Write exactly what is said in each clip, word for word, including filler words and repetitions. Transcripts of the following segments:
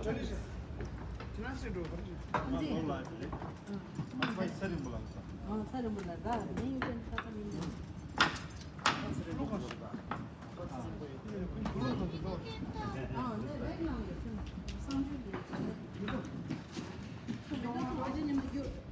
ཚེ་རིང་ལགས་ཀྱིས་ཨ་ཚེ་རིང་པོ་ལགས་ད་མིང་ཡོད་ཚེ་རིང་པོ་ལགས་ད་མིང་ཡོད་ཚེ་ཚ་ཚ་མིང་ཡོད། ཚེ་རིང་པོ་ལགས་ད་ཨ་ནས་རེད་ནང་ཡོད་ཚེ་སང་ཆུང་གི་ཚེ་རིང་པོ་ལགས་ད་ཅི་ཉིན་མ་རྒྱུ།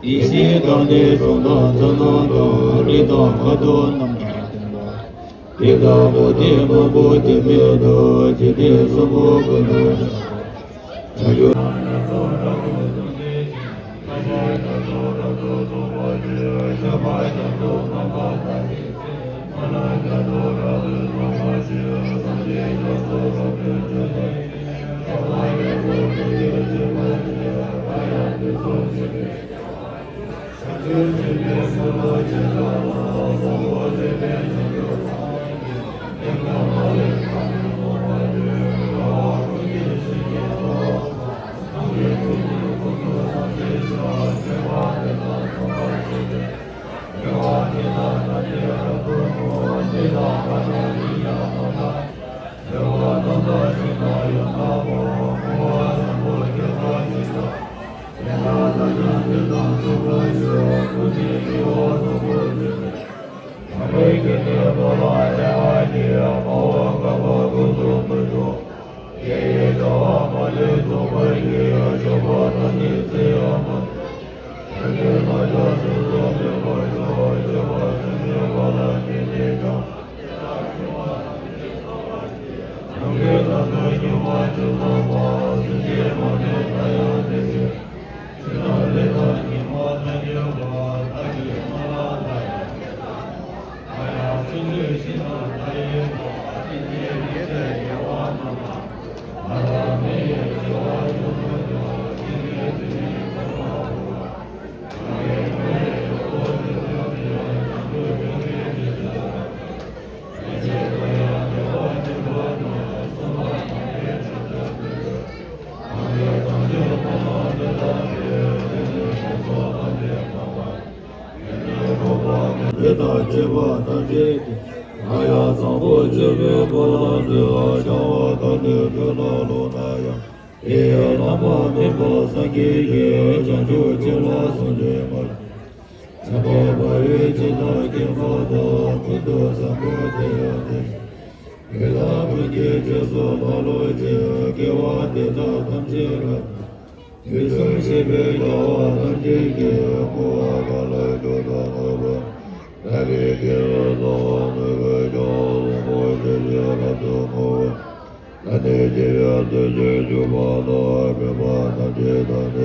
ཡེ་ཤེས་དང་ནི་གསུང་དང་ཚོགས་རྣམས་དང་། རིགས་དང་ཁ་དོག་རྣམས་དང་ལྡན་པ། དེ་དག་མུ་སྟེགས་མང་པོ་སྟོན་མེད་དུ། འཇིག་རྟེན་གསུམ་པོ་ཀུན་ཏུ་བྱུང་། བྱང་ཆུབ། དེ་དག་སྤྱོད་པ་ཐམས་ཅད་ཀྱིས། ང་ཡང་བཟང་པོ་སྤྱོད་པའི་སྤོབས་པ་འདི། བྱ་བ་གང་དུ་འགྲོ་ན་ལོག་ན་ཡང་། དེ་ཡི་ལམ་མ་སྨིན་པ་སངས་རྒྱས་ཀྱི། བྱང་ཆུབ་སྤྱོད་ལ་སོགས་ཀྱི་མ། བྱམས་པ་དཔའ་བོས་ཇི་ལྟར་མཁྱེན་པ་དང་། ཀུན་ཏུ་བཟང་པོ་དེ་ཡང་དེ་བཞིན། དེ་དག་ཀུན་གྱི་རྗེས་སུ་བདག་སློབ་ཅིང་། དགེ་བ་འདི་དག་ཐམས་ཅད་རབ་ཏུ་བསྔོ། དུས་གསུམ་གཤེགས་པའི་རྒྱལ་བ་ཐམས་ཅད་ཀྱིས། བསྐུལ་བ་གང་ལ་མཆིས་བདག་གིས་བསྔགས་པ། བདག་གི་དགེ་བའི་རྩ་བ་སྣ་ཚོགས་ཀྱང་། དབང་པོ་ཆོས་ཀྱིས་རབ་ཏུ་བསྔོ་བ། ད་ནི་དགེ་བའི་མཐུ་ཆེན་བཅུ་པ་དང་། སྒྲུབ་པ་ཐམས་ཅད་དང་ནི་ཕྱད་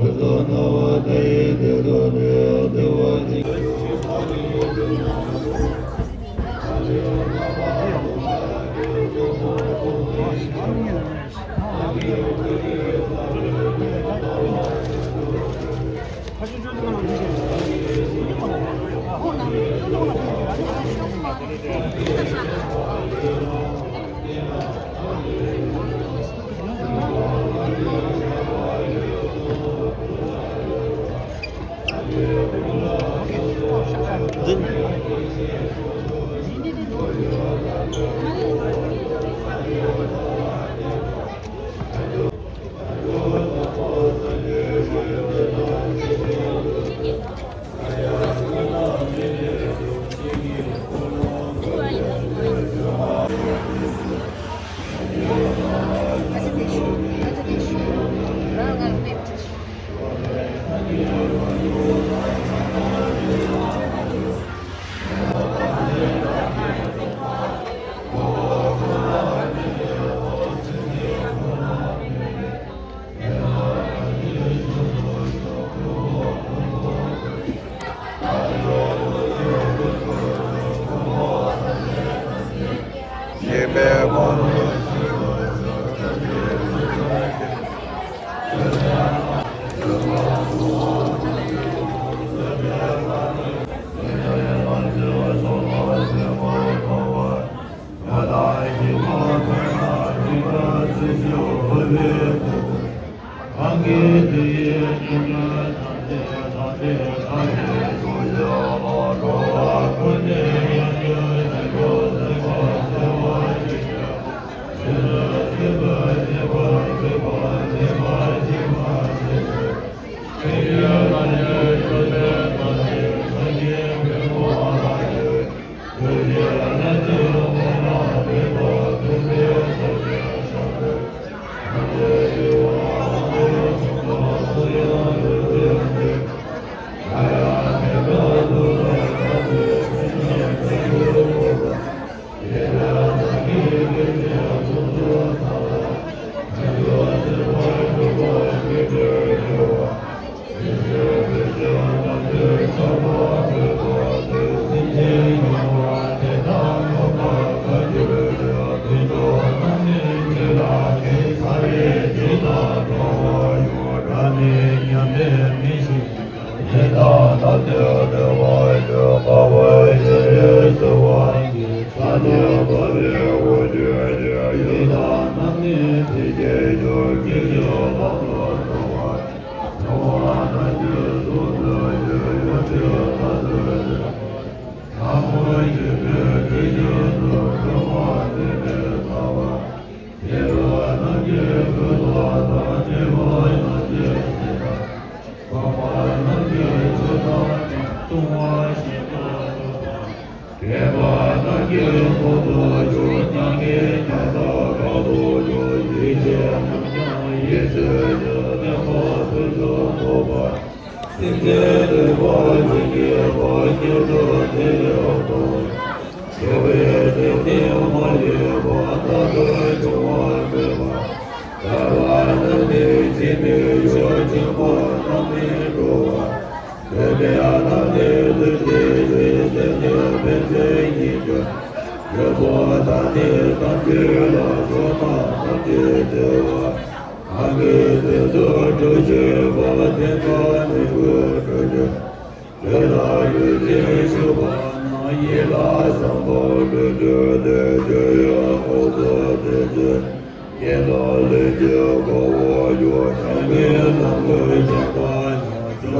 དོ། ཀུན་ཏུ་སྣང་བ་མཐའ་ཡས་དེ་ཚོགས་ནི།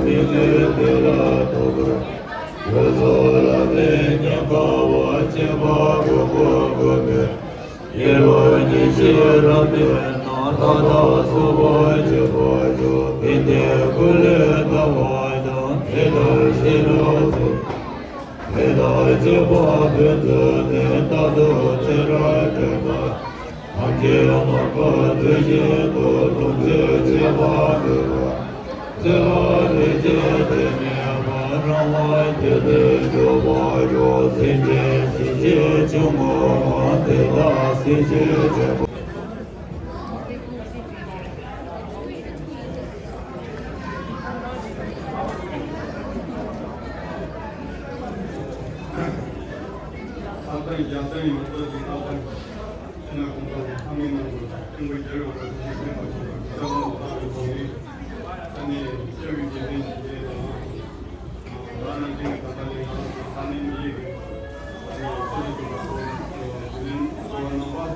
བདེ་བ་ཅན། དེ་ལྟར་ཤེས་རབ་ཚུལ། དེ་ལྟར་སྤྱོད་པ་པོས་བརྩོན་ནས་རྟག་ཏུ་ཚེ་རབས་བསྐྲད་པ། ཐམས་ཅད་ནམ་མཁའ་མཛོད་བཞིན་དུ་ལོངས་སྤྱོད་སྤྱད་པར་འདོད་པ། ཚེ་ལ་ལྷན་སྐྱེས་དེ་མེད་པར་རང་དབང་བསྐྱེད་དེ་འཇུག་པར་ཤོག་སེམས་ཅན་སྲིད་ཞིའི་ཆོས་སྐུ་མ་དེ་དག་སེམས་ཅན་བྱེད་པ། ས་སྟེང་རྒྱལ་བསྟན་ཡོངས་རྫོགས་ཀྱི་བཀའ་དང་། ཕྱི་ནང་གང་ཟག་ཚང་མའི་ནང་དུ་ཆེན་པོ་རྒྱལ་བའི་འོག་ཏུ་ཆེན་པོ་ཆེན་པོ་གི་ས་བོན་དུ་བཏང་བའི་ཐོག་ནས། ཨ་ནི་སྐྱབས་མགོན་རྗེ་བཙུན་འཇིགས་བྱེད་དང་། ང་རང་ཅག་གི་ད་ལྟ་ལས་ང་རང་ཚོ་ས་གནས་འདི་གི་ཨ་ནི་སྤྱི་ཚོགས་ཀྱི་ནང་དུ་བྱོན་གསོལ་བ་གནང་བ།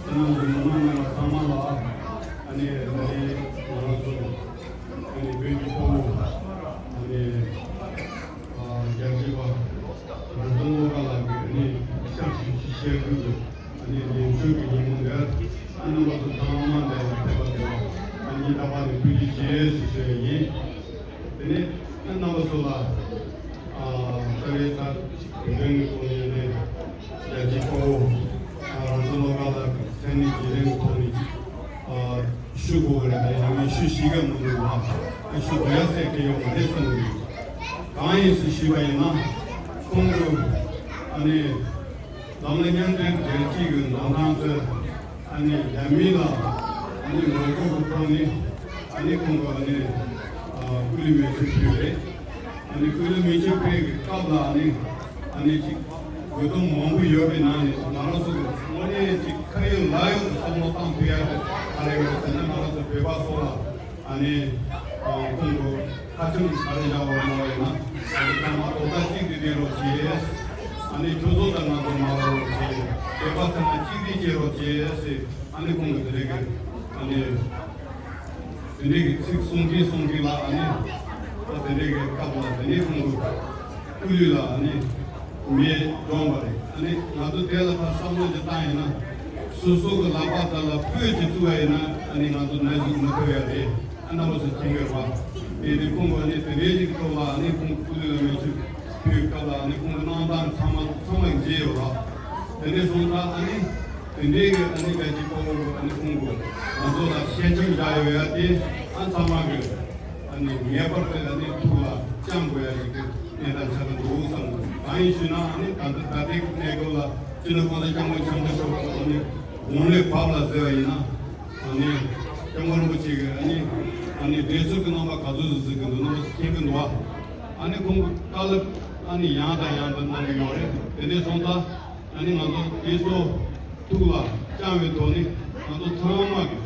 ཕྱི་ནང་གི་མི་མང་རྣམ་པ་ཚང་མ་ལ་ཨ་ནི་ད་ལྟའི་ང་རང་ཚོ་ཨ་ནི་བོད་ཀྱི་དཔའ་བོ་ཨ་ནི། རྒྱལ་གཅེས་པ་རང་བཙན་བློ་དགའ་ལགས་ཀྱིས་ཨ་ནི་ཕྱག་ཞུ་ཞུ་བྱེད་དགོས་ཀྱི་ཨ་ནི་ལས་འཕྲོ་གི་ཉིན་མོ་འདིར་ཨ་རྣམ་པ་ཚོ་ཚང་མ་འདིར་ལ་ཕེབས་པ་དེ་ལ་ཨ་ནི་ད་བར་ནས་ཐུགས་རྗེ་ཆེ་ཞུ་ཞུ་ཡ་ཡིན། དེ་ནས་ཨ་རྣམ་པ་ཚོ་ལ་ཨ་རྩ་བའི་ད་བོད་དོན་གྱི་ཐོག་ནས་ཨ་ནི་རྒྱལ་གཅེས་དཔའ་བོ་ཨ་རང་བཙན་བློ་དགའ་ལགས་ཀྱི་མཚན་གནས་རྗེས་དྲན་གྱི་ཐོག་ནས་ཅིག་ཨ། ཞུ་དགོས་རེད་དེ་ཡང་མི་ཞུ་ཤེས་ཀྱི་མི་འདུག་ལ། ཨ་ཞུ་དགོས་ཡ་ཟེར་གྱི་ཡོད་མ་རེད་བསམ་གྱི་འདུག་གང་ཡིན་ཟེར་ཞུས་པ་ཡིན་ན། ཁོང་གི་ཨ་ནི་འཛམ་གླིང་མཉམ་འབྲེལ་རྒྱལ་སྤྱི་གི་ནང་ཁང་དུ་ཨ་ནི་རྒྱ་མི་ལ་ཨ་ནི་ངོ་རྒོལ་གྱི་ཐོག་ནས་ཨ་ནི་ཁོང་གི་ཨ་ནི་ཨ་སྐུ་ལུས་མེ་མཆོད་ཕུལ་རེད། ཨ་ནི་སྐུ་ལུས་མེ་མཆོད་ཕུལ་གྱི་སྐབས་ལ་ཨ་ནི་ཨ་ནི་ཅིག་དགོས་དོན་མང་པོ་ཡོད་པའི་ནང་ནས་ང་རང་ཚོ་གི་དངོས་གནས་ཅིག་ཁ་ཡོད་ལག་ཡོད་ཀྱི་བསམ་བློ་བཏང་ཐུབ་ཡ་དེ་ག་རེ་ཡོད་ཟེར་ན། ང་རང་ཚོ་བོད་པ་སོགས་ལ་ཨ་ནི་ཨ་ཁོང་གི་ཁ་ཆེམས་ག་རེ་བཞག་པ་མ་རེད་ན། ཨ་ནི་ཚང་མ་རྡོག་རྩ་གཅིག་ཏུ་སྒྲིལ་རོགས་བྱེད། ཨ་ནི་ཁྱོད་ཚོ་དང་ང་ཚོ་མ་རེད་རོགས་བྱེད། བོད་པ་ཚང་མ་གཅིག་སྒྲིལ་བྱེད་རོགས་བྱེད་ཟེར་ཨ་ནི་ཁོང་གི་དེ་རེད་གི་ཨ་ནི། དེ་འདྲའི་གི་ཚིག་གསུང་གིན་གསུང་གིན་ལ་ཨ་ནི། ད་དེ་འདྲའི་གི་སྐབས་ལ་དེ་ནས་ཁོང་གི་སྐུ་ལུས་ལ་ཨ་ནི་མེ་སྒྲོན་པ་རེད། ཨ་ནི་ང་ཚོ་དེ་ལ་ཕར་བསམ་བློ་ཅིག་བཏང་ཡིན་ན། སོ་སོ་གི་ལག་པ་དག་ལ་སྤོས་ཅིག་བཙུགས་པ་ཡིན་ན་ཨ་ནི་ང་ཚོ་ན་ཟུག་མི་ཐེབས་ཡ་རེད། ཨ་རྣམ་པ་ཚོ་མཁྱེན་གྱི་རེད་བ། དེ་ནི་ཁོང་གི་ཨ་ནི་དེ་འདྲའི་གི་ཐོག་ལ་ཨ་ནི་ཁོང་གི་སྐུ་ལུས་ལ་མེ་ཆུ་ཕུལ་སྐབས་ལ་ཨ་ནི་ཁོང་གི་གནང་སྟངས་ཚང་མ་ཚང་མ་མཇལ་ཡོད་རེད། དེ་འདྲའི་སོང་ཙང་ཨ་ནི། དེ་འདྲའི་གི་ཨ་ནི་རྒྱལ་གཅེས་དཔའ་བོ་ཨ་ནི་ཁོང་གི་ང་ཚོ་ལ་ཞལ་ཆེམས་བཞག་ཡོད་ཡ་དེ་ཨ་ཚང་མ་གི་ཨ་ནི་ངེས་པར་དུ་ཨ་ནི་ཐུགས་ལ་བཅངས་དགོས་ཡ་ཞིག་གི་གནས་སྟངས་ཆགས་ཀྱི་འདུག་བསམ་གི་འདུག་གང་ཡིན་ཞུས་ན་ཨ་ནི་ད་ལྟ་ད་ལྟའི་གནས་སྐབས་ལ་སྤྱི་ནོར་༸གོང་ས་༸སྐྱབས་མགོན་ཆེན་པོ་མཆོག་གི་ཨ་ནི་དགུང་ལོའི་བབས་ལ་ཟེར་བ་ཡིན་ན། ཨ་ནི་༸སྐྱབས་མགོན་རིན་པོ་ཆེ་གི་ཨ་ནི་ཨ་ནི་བགྲེས་སོང་གི་རྣམ་པ་ག་ཚོད་ཟིག་གཟིགས་གི་འདུག་རྣམ་པ་ཚོ་མཁྱེན་གི་འདུག་ཨ། ཨ་ནི་ཁོང་གི་བཀའ་སློབ་ཨ་ནི་ཡང་དང་ཡང་དུ་གནང་གི་ཡོད་རེད། དེ་འདྲ་སོང་ཙང་། ཨ་ནི་ང་ཚོ་དེ་ཚོ་ཐུགས་ལ་བཅངས་པའི་ཐོག་ནས་ང་ཚོ་ཚང་མ་གི་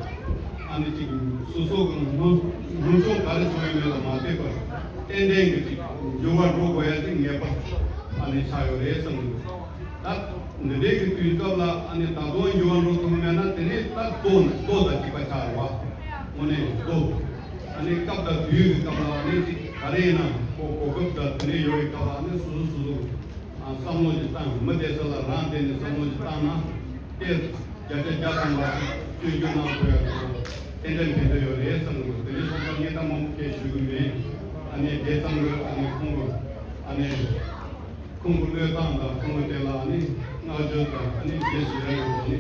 ཨ་ནི་ཅིག་སོ་སོ་གི་སྣང་སྣང་ཆུང་ག་རེ་བྱུང་ཡོད་མེད་ལ་མ་བལྟས་པར་ཏན་ཏན་གི་ཅིག་འགྱུར་བ་འགྲོ་དགོས་ཡ་ཅིག་ངེས་པ་ཨ་ནི་ཆགས་ཡོད་རེད་བསམ་གི་འདུག་ད་འདི་འདྲའི་གི་དུས་སྐབས་ལ་ཨ་ནི་ད་དུང་འགྱུར་བ་འགྲོ་ཐུབ་མེད་ན་དེ་ནས་ད་རྡོ་ནི་རྡོ་དང་གཅིག་པ་ཆགས་རེད་བ། དངོས་གནས་རྡོ། ཨ་ནི་སྐབས་དང་དུས་ཀྱི་སྐབས་ལ་ཨ་ནི་ཅིག་ག་རེ་ཡིན་ན་གོ་གོ་སྐབས་དང་དེ་འདྲའི་ཡོད་པའི་སྐབས་ལ་ཨ་ནི་སོ་སོ་སོ་སོ། བསམ་བློ་ཞིག་བཏང་། མི་བསྡད་ས་ལ་རང་བསྡད་ནས་བསམ་བློ་ཞིག་བཏང་ན། དེ་བརྒྱ་ཆ་བརྒྱ་ཐམ་པ་ཞིག་སྐྱོན་བརྗོད་གནང་ཐུབ་ཡ་དེ་ཏན་ཏན་ཕན་ཐོགས་ཡོད་རེད་བསམ་གི་འདུག་དེ་འདྲའི་སོང་ཙང་ངས་ད་མང་པོ་སྐད་ཞུ་གི་མེད། ཨ་ནི་བསྡད་ཙང་གི་ཨ་ནི་ཁོང་གི་ཨ་ནི་ཁོང་གི་བློས་བཏང་དང་ཁོང་གི་དེ་ལ་ཨ་ནི་བསྔགས་བརྗོད་དང་ཨ་ནི་རྗེས་སུ་ཡི་རང་ཡོད་པ་ནི་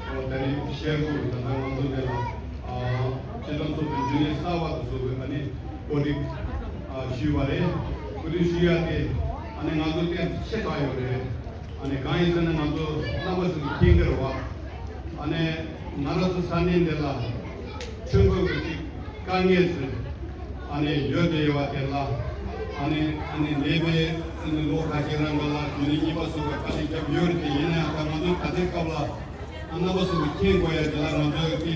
ཨོ་ད་རེས་བཤད་དགོས་ཀྱི་ད་ལྟ་ང་ཚོ་འདི་ལ་ཨ་སྤྱི་ཚོགས་ཚོགས་པའི་རྒྱུན་ལས་གསར་བ་དེ་ཚོ་གི་ཨ་ནི་གོ་སྒྲིག་ཨ་ཞུས་པ་རེད། གོ་སྒྲིག་ཞུ་ཡ་དེ་ཨ་ནི་ང་ཚོ་ཏོག་ཙམ་ཆེ་དྲགས་ཡོད་རེད། ཨ་ནི་གང་ཡིན་ཟེར་ན་ང་ཚོ་རྣམ་པ་ཚོ་གི་མཁྱེན་གྱི་རེད་བ། ཨ་ནི་ང་རང་ཚོ་ས་གནས་འདི་ལ་ཆོས་འཁོར་གྱི་ཅིག་དཀའ་ངལ་ཟེར་ཨ་ནི་ཡོད་དེ་ཡོད་པ་དེ་ལ་ཨ་ནི་ཨ་ནི་འདས་པའི་ཨ་ནི་ལོ་ཁ་ཤས་རིང་ག་ལ་རྒྱུན་ལས་གཉིས་པ་སོགས་ཀྱི་དཀའ་ལས་བརྒྱབ་ཡོད་རེད་དེ། ཡིན་ན་ཡང་ད་ང་ཚོ་ད་ལྟའི་སྐབས་ལ་ཨ་རྣམ་པ་ཚོ་གི་མཁྱེན་དགོས་ཡ་དེ་ལ་ང་ཚོ་གི་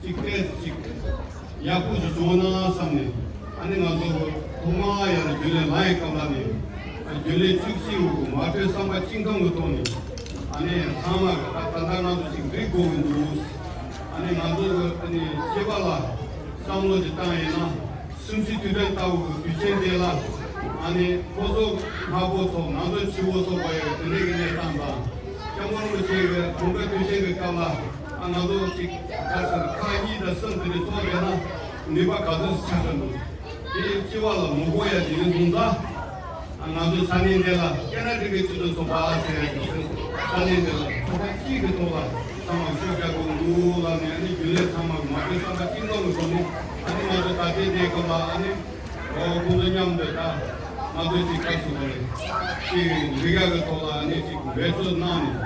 ཅིག་ཏོག་ཙམ་ཅིག་ཡག་པོ་ཞིག་བྱུང་ན་བསམ་ནས། ཨ་ནི་ང་ཚོ་ཐོག་མར་ཡར་རྒྱུན་ལས་ལངས་ཡི་སྐབས་ལ་ནས་རྒྱུན་ལས་བཅུ་གཅིག་འོག་གི་མ་གྲོས་བསམ་པ་གཅིག་མཚུངས་ཀྱི་ཐོག་ནས་ཨ་ནི་ཚང་མ་གི་ད་ད་ལྟ་ང་ཚོ་ཅིག་འགྲིག་དགོས་ཀྱི་འདུག་ཨ་ནི་ང་ཚོ་གི་ཨ་ནི་སྐྱེས་པ་ལ་བསམ་བློ་ཅིག་བཏང་ཡིན་ན། སུམ་ཅུ་དུས་དྲན་ལྟ་བུ་གི་དུས་ཆེན་དེ་ལ་ཨ་ནི་ཁོ་ཚོ་དམར་པོ་ཚོ་ང་ཚོ་ཕྱུག་པོ་ཚོ་བ་ཡོད་དེ་འདྲའི་གི་གནས་སྟངས་དང་། སྐྱབས་མགོན་རིན་པོ་ཆེ་གི་དགོངས་པའི་དུས་ཆེན་གི་སྐབས་ལ་ཨ་ང་ཚོ་ཅིག་ག་ཚོད་ཁག་གཉིས་དང་གསུམ་དེ་འདྲ་ཚོགས་བསྡད་ན་ནུས་པ་ག་ཚོད་ཅིག་ཆགས་ཀྱི་འདུག་དེའི་སྤྱི་བ་ལ་ངོ་རྒོལ་ཡ་དེ་ཡིན་སོང་ཙང་། ང་ཚོ་ས་གནས་འདི་ལ་ཀེ་ན་ཌ་གི་སྤྱི་མཐུན་ཚོགས་པ་ཟེར་ཡ་དེ་ས་གནས་འདི་ལ་ཚོགས་པ་གཅིག་གི་ཐོག་ལ་ཚང་མ་ཤུགས་རྒྱག་དགོས་འདུག་ལབ་ནས། ཨ་ནི་རྒྱུན་ལས་ཚང་མ་མ་དཔེ་བསམ་པ་གཅིག་མཚུངས་ཀྱི་ཐོག་ནས། ཨ་ནི་ང་ཚོ་ད་ལྟའི་གནས་སྐབས་ལ་ཨ་ནི། ཨོ། ཁོང་ཚོ་མཉམ་དུ་ད་ང་ཚོ་གཅིག་ཁ་ཟུམ་རེད། གཅིག་འདི་ག་གི་ཐོག་ལ་ཨ་ནི་གཅིག་འབད་རྩོལ་གནང་ནས།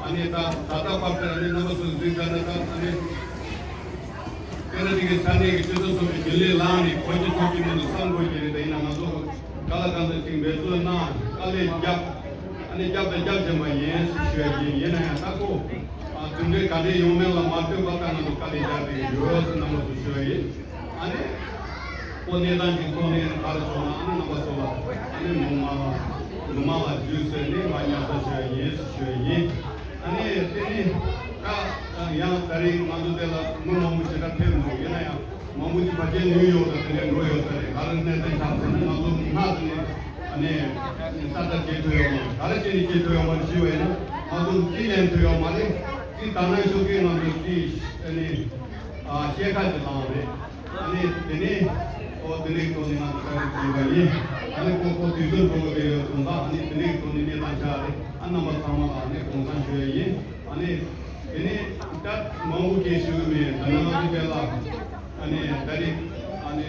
ཨ་ནི་ད་ད་ལྟ་བར་དུ་ཨ་ནི་རྣམ་པ་ཚོ་གཟིགས་ད་ན་ད་ཨ་ནི་ཀེ་ན་ཌ་གི་ས་གནས་ཀྱི་སྤྱི་ཚོགས་ཚོགས་པའི་རྒྱུན་ལས་ལངས་ནས། བོད་ཀྱི་ཕྱོགས་ཀྱི་མི་འདུག་བསམ་དགོས་ཀྱི་རེད། ད་ཡིན་ན་ང་ཚོ་ག་ལ་གང་འཚམ་ཅིག་འབད་རྩོལ་གནང་། དཀའ་ལས་བརྒྱབ། ཨ་ནི་བརྒྱབ་དང་བརྒྱབ་བཞིན་པ་ཡིན་ཞུ་ཡ་ཡིན། ཡིན་ན་ཡང་ད་ཁོ་ཨ་དེ་འདྲའི་ག་འདྲས་ཡོང་མིན་ལ་མ་ལྟོས་པར་ད་ང་ཚོ་དཀའ་ལས་བརྒྱབ་བསྡད་ཡོད་ཟེར་རྣམ་པ་ཚོ་ཞུ་ཡ་ཡིན། ཨ་ནི་ཁོ་གནས་སྟངས་ཀྱི་ཐོག་ནས་ག་རེ་བྱུང་ན། ཨ་ནི་རྣམ་པ་ཚོ་ལ་ཨ་ནི་ངོ་མ་ངོ་མ་ལ་བརྒྱུད་ཟེར་ནས་མ་ཉར་ས་ཞུ་ཡ་ཡིན་ཞུ་ཡ་ཡིན། ཨ་ནི་དེ་ནི་ད་ཡང་ད་རེས་ང་ཚོ་དེ་ལ་མི་མང་པོ་ཞེ་དྲག་ཕེབས་འདུག་ཡིན་ན་ཡང་མང་པོ་ཅིག་ཕལ་ཆེར་ནིའུ་ཡོག་དང་དེ་འདྲ་འགྲོ་ཡོད་ས་རེད། ག་རེ་གནད་དོན་ཆགས་ཟེར་ན། ང་ཚོ་སྔ་ཙམ་ནས་ཨ་ནི་ས་ཆ་བརྗེ་ཐུབ་ཡོད་མ་རེད། ག་རེ་བྱས་ནས་བརྗེ་ཐུབ་ཡོད་མ་རེད་ཞུས་པ་ཡིན་ན། ང་ཚོ་རྩིས་ལེན་ཐུབ་ཡོད་མ་རེད། རྩིས་ད་ནང་ཤོག་གིས་ང་ཚོ་རྩིས་ཨ་ནི་ཨ་ཤེལ་ཁ་ཅིག་བླངས་རེད། ཨ་ནི་དེ་ནས་ཨོ་དེ་ནས་ཐོག་ནས་ང་ཚོ་གྲ་སྒྲིག་བྱས་པ་ཡིན། ཨ་ནི་ཁོ་ཁོ་དུས་ཚོད་འགྲོ་གི་རེད་ཡོད་སོང་ཙང་། ཨ་ནི་དེ་ནས་ཐོག་ནས་གནས་སྟངས་ཆགས་རེད། ཨ་རྣམ་པ་ཚང་མ་ལ་ཨ་ནི་དགོངས་དག་ཞུ་ཡ་ཡིན། ཨ་ནི་དེ་ནས་ད་མང་པོ་སྐད་ཞུ་གི་མེད། ད་ནང་ང་ཚོ་དེ་ལ་ཨ་ནི་ད་རེས་ཨ་ནི་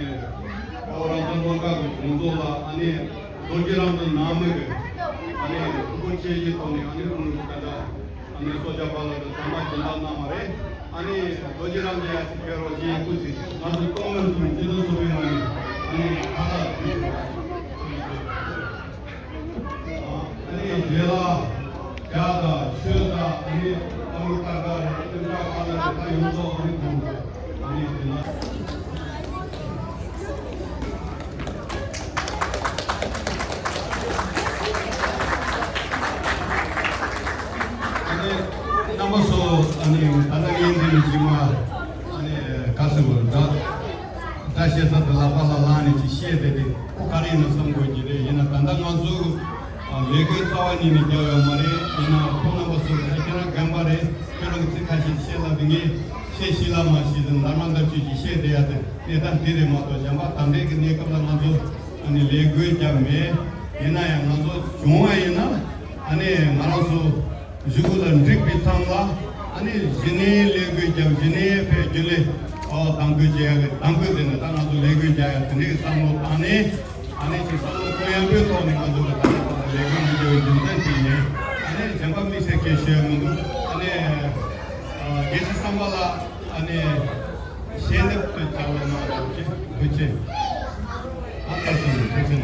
ཨོ་རང་བཙན་སློབ་གྲྭ་གི་གྲོང་ཚོ་ལ་ཨ་ནི་རྡོ་རྗེ་རང་བཙན་ནང་མི་གི་ཨ་ནི་ཕྲུ་གུ་ཆེ་བཞི་ཐོག་ནས་ཨ་ནི་ཁོང་ཚོ་ད་ལྟ། ཨ་ནི་སོ་བརྒྱ་པ་ལ་དང་ཚང་མ་སྦྱིན་བདག་གནང་བ་རེད། ཨ་ནི་རྡོ་རྗེ་རང་བཙན་ཡར་ཅིག་ཕེབས་རོགས་ཞེས་སྐུ་ཚེ་ང་ཚོ་སྟོང་མིན་གསུམ་སྤྱི་ཚོགས་ཚོགས་པའི་ངོས་ནས་ཨ་ནི་ཁ་ཁ་ཨ་ནི་རྗེ་ལགས་རྒྱ་དང་ཆོས་དང་ཨ་ནི་ཨ་རུ་ཏ་ག་རེད། ཨ་རུ་ཏ་ག་རེད། ད་ཡོངས་རྫོགས་ཨ་ནི་ཁོང་ཚོ་ཨ་ནི་དེ་ན། ཨ་ནི་རྣམ་པ་ཚོ་ཨ་ནི་ད་ལྟ་ངས་འདི་ནས་རྗེས་མ་ཨ་ནི་ག་ཟེར་བ་ད་ད་བཤད་ས་དེ་ལག་པ་ལ་བླངས་ནས་ཅིག་བཤད་བསྡད་དེ་ཁོ་ག་རེ་ཡིན་ན་བསམ་དགོས་ཀྱི་རེད། ཡིན་ན་ད་ལྟ་ང་ཚོ་ལས་འགུལ་རྩ་བ་ཉིད་ནས་རྒྱག་ཡོད་མ་རེད། ཡིན་ན་ཁོང་རྣམ་པ་ཚོ་ཁྱེད་རང་རྒན་པ་རེད། ཁྱོད་རང་གི་ཚིག་ཁ་ཤས་བཤད་ལབ་དེ་ངས་བཤད་ཤེས་ལ་མ་ཤེས་དེ་འདར་མ་འདར་བཅུག་ཅིག་བཤད་བསྡད་ཡ་དེ་གནས་སྟངས་འདི་རེད་མ་གཏོགས། གཞན་པ་ད་ལྟའི་གི་གནས་སྐབས་ལ་ང་ཚོ་ཨ་ནི་ལས་འགུལ་རྒྱབ་མེད། ཡིན་ན་ཡང་ང་ཚོ་བྱུང་བ་ཡིན་ན་ཨ་ནི་ང་རང་ཚོ་གཞུག་གུ་ལ་འགྲིག་པའི་མཚམས་ལ་ཨ་ནི་གཞི་ནས་ལས་འགུལ་རྒྱབ། གཞི་ནས་ཕར་རྒྱུན་ལས་ཨོ་གདམ་འགུལ་བྱེད་ཡ་གི་གདམ་འགུལ་དེ་ནི་ད་ང་ཚོ་ལས་འགུལ་རྒྱག་ཡ་དེ་འདྲའི་བསམ་བློ་བཏང་ནས། ཨ་ནི་ཅིག་བསམ་བློ་གཏོང་ཡག་པོའི་ཐོག་ནས་ང་ཚོ་གི་ད་ལྟ་ལས་འགུལ་འདི་འགྲོ་བའི་རྒྱུ་མཚན་དེ་ཡིན། ཨ་ནི་གཞན་པ་དམིགས་བསལ་སྐད་ཤོད་མི་འདུག་ཨ་ནི་ཨ་དགེ་བཤེས་བསམ་པ་ལགས་ཨ་ནི་ཞལ་འདེབས་དེ་བྱ་བ་གནང་རོགས་ཅེས་འབུལ་ཆེ། ཨ་ཁ་སང་འབུལ་ཆེ་ན།